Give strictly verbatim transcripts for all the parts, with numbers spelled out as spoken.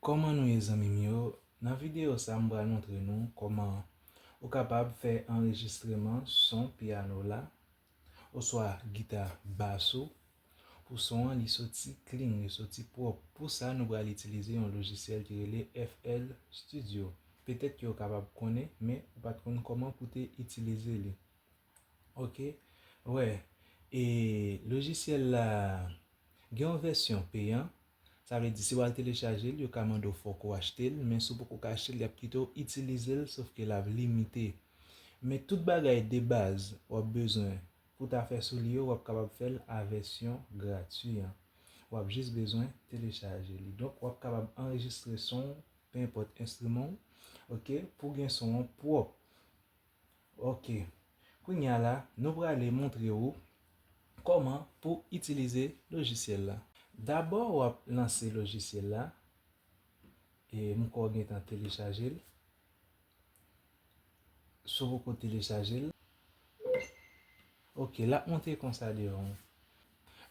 Kòman nou ye zanmi m yo? Nan videyo sa m pral montre nou kòman ou kapab fè anrejistreman son pyano la oswa gita bas ou pou son an li soti clean, li soti pwòp. Pou sa nou pral itilize yon lojisyèl ki rele F L Studio. Petèt ke w kapab konnen, men ou pa t konn kòman pou w te itilize li. Ok, wè, e lojisyèl la gen yon vèsyon peyan. Sa vle di si w al telechaje l, yo ka mande w fòk ou achte l, men si w poko ka achte l, y ap kite w itilize l, sòf ke l ap limite. Men tout bagay de baz w ap bezwen pou w ta fè sou li yo, w ap kapab fè l a vèsyon gratwi an. W ap jis bezwen telechaje li. Donk, w ap kapab anrejistre son w, penenpòt enstriman w, ok, pou w gen son an pwòp. Ok. Kounye a la, nou prale montre w kòman pou itilize lojisyèl la. Dabò, w ap lanse lojisyèl la. E m kwè w gentan telechaje l. Si w poko telechaje l. Ok, l ap monte konsa deyò w.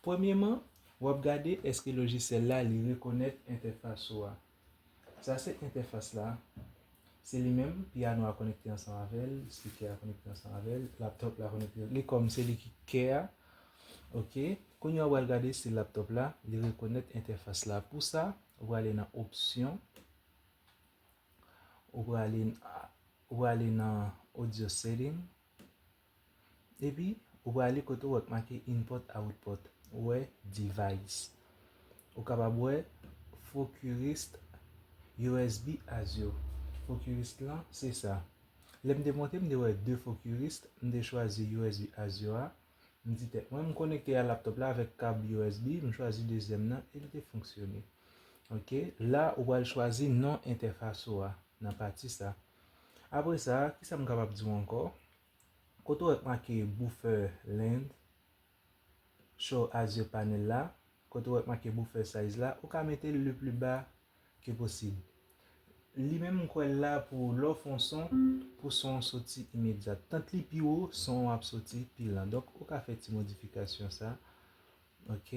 Premyeman, w ap gade èske lojisyèl la li rekonèt entèfas ou a. Sa se entèfas la. Se li menm, pyano a konekte ansanm avè l, spikè a konekte ansanm avè l, laptòp la konekte, li kòm se li ki kè a. Ok. Kounye a w pral gade si laptòp la, li rekonèt entèfas la. Pou sa, ou prale nan opsyon, ou prale, ou prale nan audio setting, epi ou prale kote w wè k make input output, ou wè device. Ou kapab wè Focurist U S B Audio. Focurist lan, se sa. Lè m te monte, m te wè de Focurist, m te chwazi U S B Audio a. M di tèt mwen, m konekte a laptòp la avèk kab U S B, m chwazi dezyèm nan e li te fonksyone. Ok, la ou pral chwazi non entèfas ou a nan pati sa. Apre sa, kisa m kapab di w ankò? Kote w wè k make buffer length, show audio panel la, kote w wè k make buffer size la, ou ka mete l le plus bas ke posib. Li menm m kwè l la pou lè w fè yon son, pou son an soti imedyat. Tant li pi wo, son an ap soti pi lan. Donk, ou ka fè ti modifikasyon sa. Ok.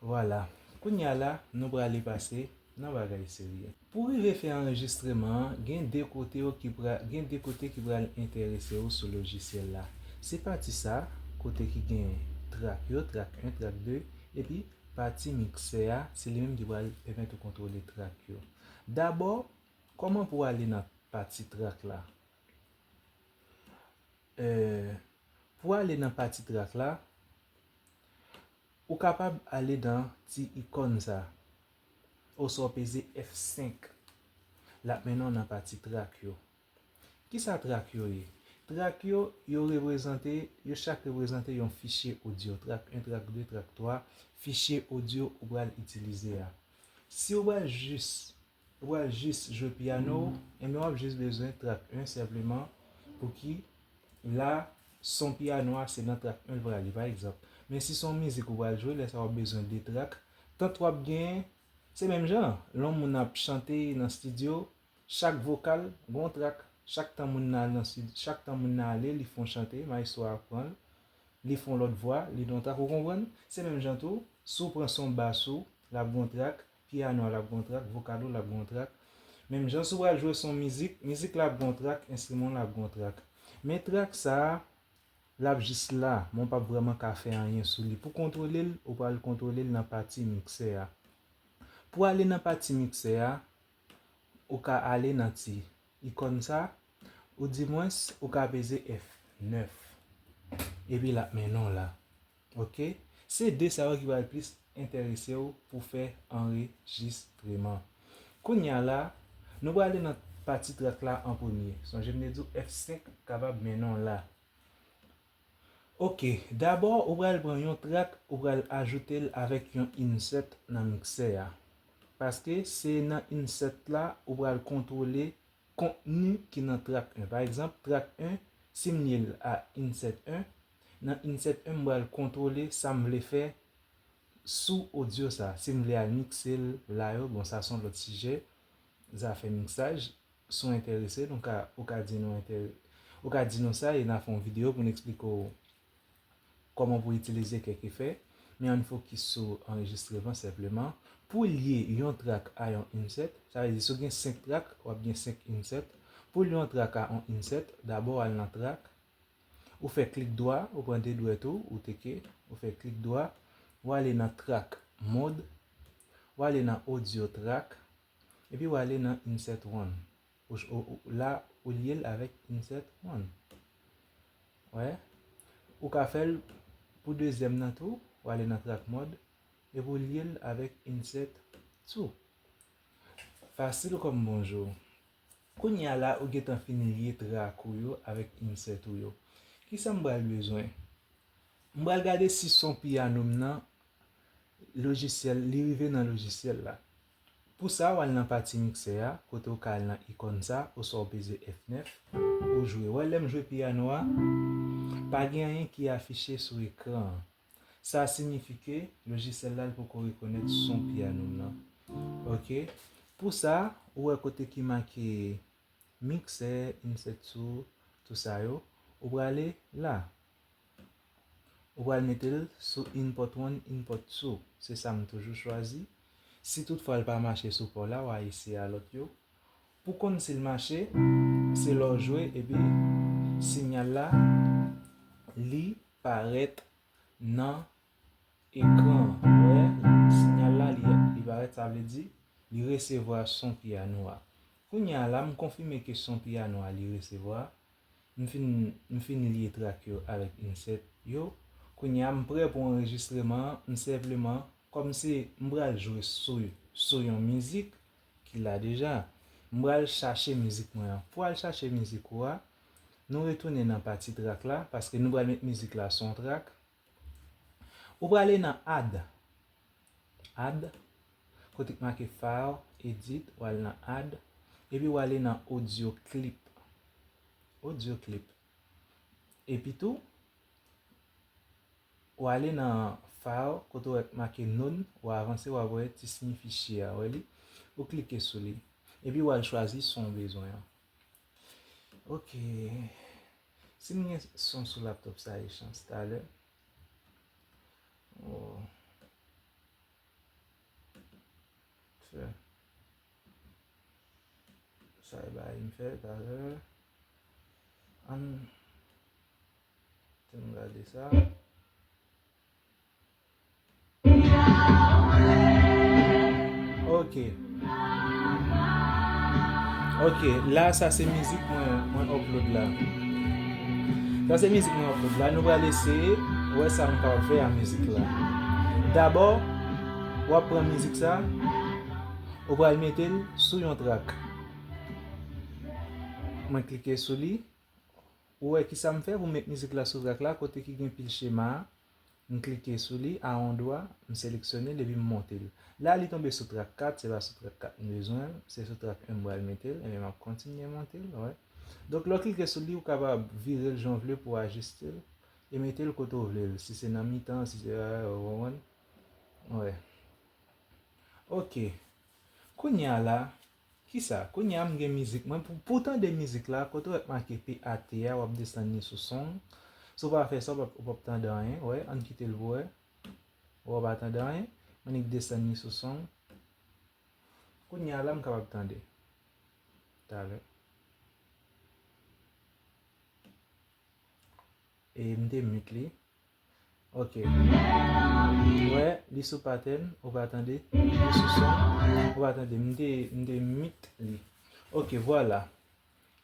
Vwala. Kounye a la, nou prale pase nan bagay serye. Pou rive fè anrejistreman an, gen de kote yo ki pra, gen de kote ki pral enterese w sou lojisyèl la. Se pati sa, kote ki gen track yo, track en, track de, epi pati miksè a, se li menm ki pral pèmèt ou kontwole track yo. Dabò, kòman pou w ale nan pati track la? Eh, pou w ale nan pati track la, ou kapab ale nan ti ikòn sa, oswa w peze F senk. L ap mennen w nan pati track yo. Kisa track yo ye? Track yo, yo reprezante, yo chak reprezante yon fichye odyo, track en, track de, track twa, fichye odyo ou pral itilize a. Si w pral jis, ou pral jis jwe pyano w, enben w ap jis bezwen track en senpleman pou ki la son pyano a se nan track en l prale, pa egzanp. Men si se yon mizik ou pral jwe, lè sa w ap bezwen de track, tant w ap genyen, se menm jan, lè yon moun ap chante nan estidyo, chak vokal gon track, chak tan moun nan al nan estidyo, chak tan moun nan ale, li fè yon chante, maestro a pran l, li fè yon lòt vwa, li nan yon track, ou konprann? Se menm jan tou, si w pran son bas ou, l ap gon track, pyano a l ap gon track, vokal ou l ap gon track. Menm jan si w pral jwe son mizik, mizik la ap gon track, enstriman w la ap gon track. Men track sa a, l ap jis la, men w p ap vrèman ka fè anyen sou li. Pou kontwole l, ou pral kontwole l nan pati miksè a. Pou ale nan pati miksè a, ou ka ale nan ti ikòn sa, ou dimwens ou ka peze F nèf. Epi l ap mennen w la. Ok? Se de sa yo ki pral plis enterese w pou fè anrejistreman. Kounye a la, nou prale nan pati track la an premye. Sonje m te di w F senk kapab mennen w la. Ok, dabò ou pral pran yon track, ou pral ajoute l avèk yon insert nan miksè a. Paske se nan insert la ou pral kontwole kontni ki nan track en. Pa egzanp, track en, si m lye l a insert en, nan insert en m pral kontwole sa m vle fè sou odyo sa. Si m vle al mikse l la yo, bon, sa se yon lòt sijè, zafè miksaj. Si w enterese, nou ka, ou ka di nou enterese, ou ka di nou sa e n a fè yon videyo pou n eksplike w kòman pou itilize kèk efè. Men ann fokis sou anrejistreman senpleman. Pou lye yon track a yon insert, sa vle di si w gen senk track, w ap gen senk insert. Pou lye yon track a yon insert, dabò w al nan track, ou fè klik dwa, ou pran de dwèt ou, ou teke, ou fè klik dwa, ou ale nan track mode, ou ale nan audio track, epi ou ale nan insert one. Ou, ou, ou, la, ou lye l avèk insert one. Wè. Ou ka fè l pou dezyèm nan tou, ou ale nan track mode, epi ou lye l avèk insert two. Fasil kòm bonjou. Kounye a la, ou gentan fin lye track ou yo avèk insert ou yo. Kisa m pral bezwen? M pral gade si son piyano m nan lojisyèl, li rive nan lojisyèl la. Pou sa, w al nan pati miksè a, kote w ka al nan ikòn sa, oswa w peze F nèf, ou jwe. Wè, lè m jwe piyano a, pa gen anyen ki afiche sou ekran an. Sa siyifi ke lojisyèl la, li poko rekonèt son piyano m nan. Oke. Pou sa, ou wè kote ki make miksè, insert two, tou sa yo, ou prale la. Ou pral mete l sou input one, input two. Se sa m toujou chwazi. Si toutfwa l pa mache sou pa w la, w a eseye a lòt yo. Pou konn si l mache, se lè w jwe epi siyal la, li parèt nan ekran an. Ou wè, siyal la, li, li parèt, sa vle di, li resevwa son piyano a. Kounye a la, m konfime ke son piyano a, li resevwa. M fin, m fin lye track yo avèk insert yo. Kounye a, m prè pou anrejistreman an. M senpleman, kòm se m pral jwe sou, sou yon mizik ki la deja, m pral chache mizik mwen an. Pou al chache mizik ou a, nou retounen nan pati track la, paske nou pral met mizik la sou yon track. Ou prale nan add. Add. Kote k make file, edit, w al nan add. Epi w ale nan audio clip. Audio clip. Epi tou, w ale nan file, kote w wè k make none, w avanse, w ap wè ti siy fichye a, wè li? Ou klike sou li. Epi w al chwazi son w bezwen an. Oke. Si m gen son sou laptop sa, e chans talè. Oh. Fè. Sa e bay m fè talè. Ann. Te m gade sa. Ok. Ok, la sa se mizik mwen, mwen upload la. Sa se mizik mwen upload la. Nou pral eseye wè sa nou kapab fè a mizik la. Dabò, w ap pran mizik sa, ou pral mete l sou yon track. Mwen klike sou li. Ou wè kisa m fè pou m met mizik la sou track la, kote ki gen pil chema a. M klike sou li a yon dwa, m seleksyone l epi m monte l. La li tonbe sou track kat, se pa sou track kat m bezwen l, se sou track en m pral mete l, ebyen m ap kontinye monte l, wè. Donk lè w klike sou li, ou kapab vire l jan w vle pou w ajiste l e mete l kote w vle l, si se nan mitan, si se, ou konprann? Wè. Ok. Kounye a la, kisa? Kounye a m gen mizik mwen. Pou, pou w tande mizik la, kote w wè k make P A T a, w ap desann li sou song. Si w pa fè sa, w p ap, w p ap tande anyen. Wè, ann kite l pou wè. Wè, w pa tande anyen. M annik desann li sou song. Kounye a la, m kapab tande. Talè. E m te mute li. Ok. Ou wè, li sou pattern, ou pa tande, li sou son, ou pa tande, m te, m te mute li. Ok, vwala.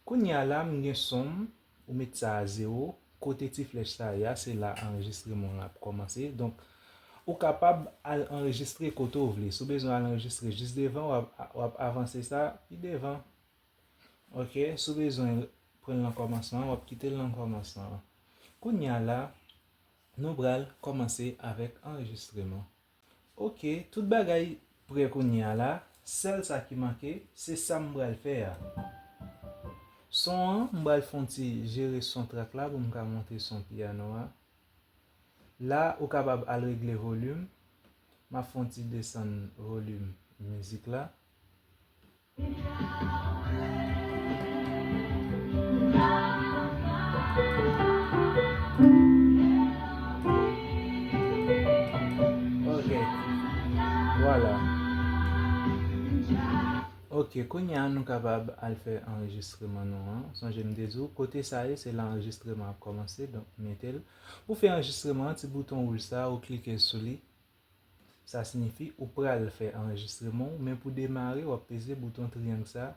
Kounye a la, m gen son m, ou met sa a zewo, kote ti flèch sa a ye a, se la anrejistreman w ap kòmanse. Donk, ou kapab al anrejistre kote w vle. Si w bezwen al anrejistre jis devan, w ap, w ap avanse sa pi devan. Ok, si w bezwen pran l nan kòmansman an, w ap kite l nan kòmansman an. Kounye a la, nou pral kòmanse avèk anrejistreman. Ok, tout bagay prè kounye a la, sèl sa ki manke, se sa m pral fè a. Son an, m pral fè yon ti jere son track la pou m ka monte son piyano a. La, ou kapab al regle volim. M ap fè yon ti desann volim mizik la. Ok, kounye a nou kapab al fè anrejistreman nou an. Sonje m te di w, kote sa ye, se la anrejistreman ap kòmanse, donk mete l. Pou fè anrejistreman an, ti bouton wouj sa a, ou klike sou li. Sa siyifi ou pral fè anrejistreman w, men pou demare, w ap peze bouton triyang sa.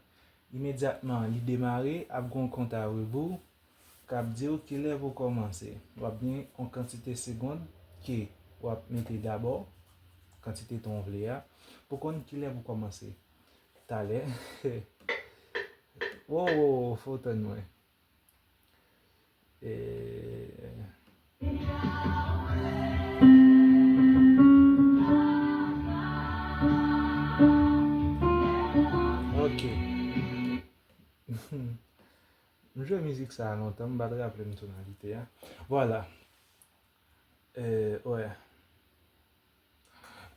Imedyatman li demare, ap gen yon kont a rebou k ap di w kilè pou kòmanse. W ap gen yon kantite segonn ke w ap mete dabò, kantite tan w vle a, pou konn kilè pou kòmanse. Talè. Wo, wo, wo, fò w tann mwen. E, ok. M jwe mizik sa a lontan, m pa t raple m tonalite a. Vwala. E, wè.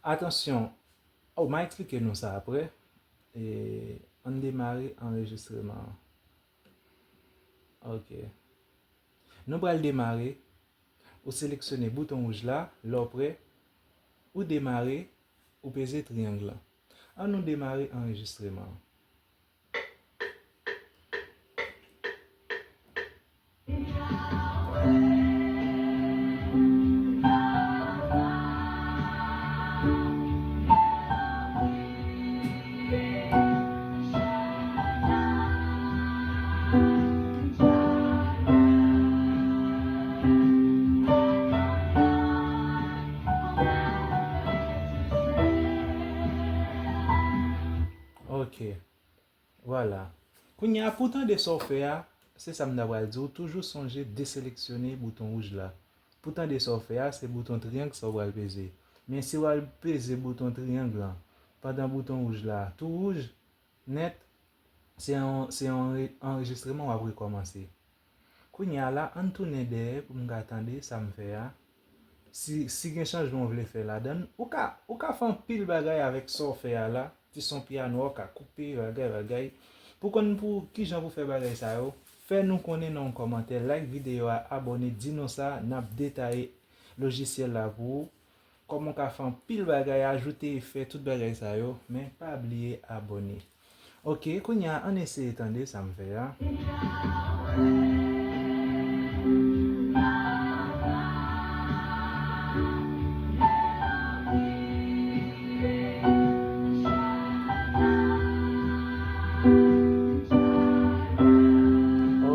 Atansyon. Oh, m a eksplike nou sa apre. E, ann demare anrejistreman an. Ok. Nou pral demare. Ou seleksyone bouton wouj la, lè w prè, ou demare, ou peze triyang lan. Ann nou demare anrejistreman an. Ok. Vwala. Kounye a, pou w tande sa w fè a, se sa m ta pral di w, toujou sonje deseleksyone bouton wouj la. Pou w tande sa w fè a, se bouton triyang sa w pral peze. Men si w al peze bouton triyang lan, pandan bouton wouj la tou wouj nèt, se yon, se yon anre-, anrejistreman w ap rekòmanse. Kounye a la, ann tounen dèyè pou m ka tande sa m fè a. Si, si gen chanjman w vle fè ladan l, ou ka, ou ka fè anpil bagay avèk sa w fè a la. Ti son pyano a, w ka koupe, bagay, bagay. Pou konn pou kijan pou fè bagay sa yo, fè nou konnen nan yon kòmantè, like videyo a, abòne, di nou sa, n ap detaye lojisyèl la pou ou. Kòman w ka fè anpil bagay, ajoute efè, tout bagay sa yo, men pa bliye abòne. Ok, kounye a, ann eseye tande sa m fè a.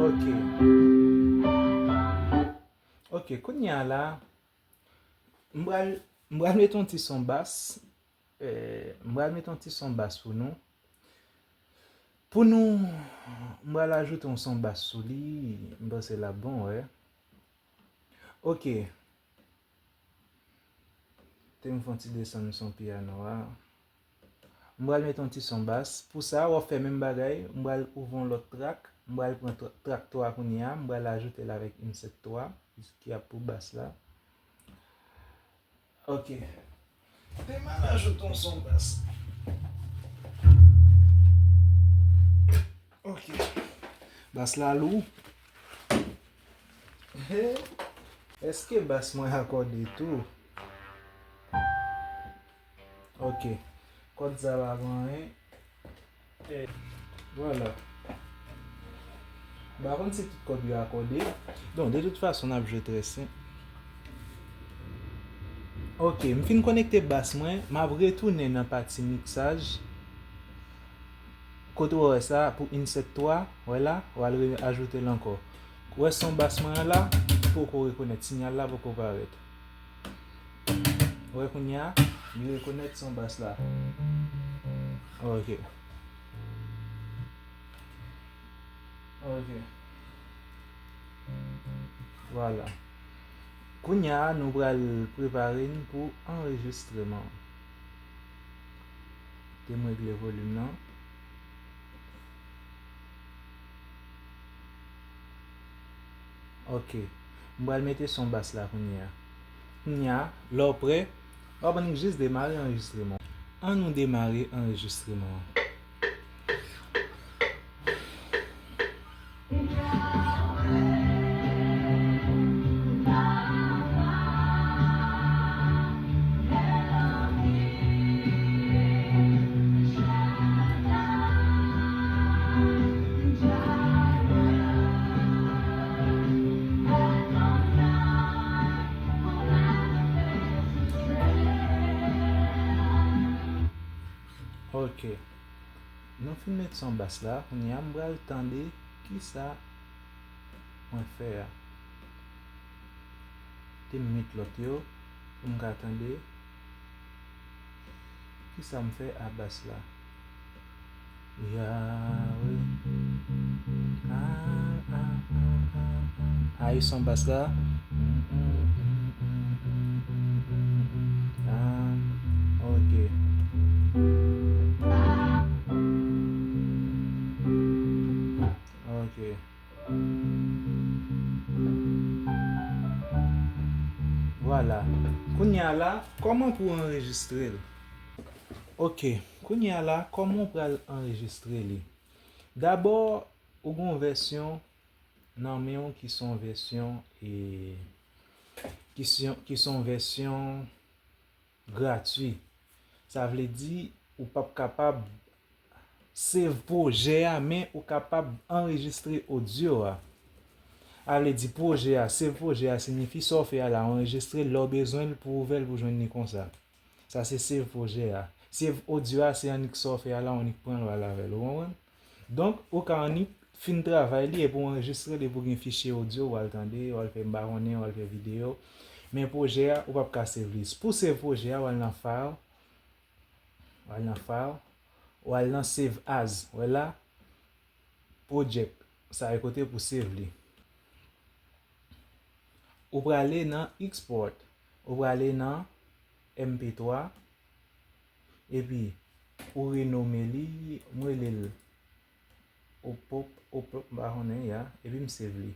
Ok. Ok, kounye a la, m pral, m pral mete yon ti son bas. Eh, m pral mete yon ti son bas pou nou. Pou nou, m pral ajoute yon son bas sou li. M panse l ap bon, wè. Ok. Te m fè yon ti desann son pyano a. M pral mete yon ti son bas. Pou sa, w ap fè menm bagay. M pral ouvri yon lòt trak. M pral pran tra-, trak twa kounye a. M pral ajoute l avèk insert twa, ki ap pou bas la. Ok. Te m al ajoute yon son bas. Ok. Bas la lou. He, èske bas mwen akòde tou? Ok. Kòd sa pa pran anyen. E, vwala. M pa konn si tout kòd yo akòde. Donk, de tout fason, n ap jwe trè senp. Ok, m fin konekte bas mwen. M ap retounen nan pati miksaj. Kote w wè sa, pou insert twa, wè la, w al re-, ajoute l ankò. Ou wè son bas mwen an la, poko rekonèt, siyal la poko parèt. Ou wè kounye a, li rekonèt son bas la. Ok. Ok. Vwala. Kounye a, nou pral prepare n pou anrejistreman. Te m regle volim nan. Ok. M pral mete son bas la kounye a. Kounye a, lè w prè, w ap annik jis demare anrejistreman w. An nou demare anrejistreman an. Ok. Nou fin met son bas la, kounye a m pral tande kisa mwen fè a. Te m met lòt yo pou m ka tande kisa m fè a bas la. Yahweh. Ah, ah, ah, ah, ah. Ay, son bas la. Ah, ok. Ok. Vwala. Kounye a la, kòman pou w anrejistre l? Ok. Kounye a la, kòman w pral anrejistre li? Dabò, ou gen yon vèsyon nan men w ki se yon vèsyon, e, ki se yon, ki se yon vèsyon gratui. Sa vle di, ou p ap kapab save pwojè a, men ou kapab anrejistre odyo a. Sa vle di pwojè a, save pwojè a siyifi sa w fè a la, w anrejistre l, lè w bezwen l pou w ouvè l pou w jwenn li konsa. Sa se save pwojè a. Save odyo a, se annik sa w fè a la, w annik pran l, w al avè l, ou konprann? Donk, ou ka annik fin travay li epi w anrejistre l epi w gen fichye odyo, w al tande, w al fè, m pa konnen, w al fè videyo. Men pwojè a, ou p ap ka save li. Pou save pwojè a, w al nan File, w al nan File, w al nan Save As. Wè la? Project. Sa e kote pou save li. Ou prale nan Export. Ou prale nan M P twa. Epi, ou renome li, m rele l Opop, Opop, m pa konnen, ya. Epi m save li.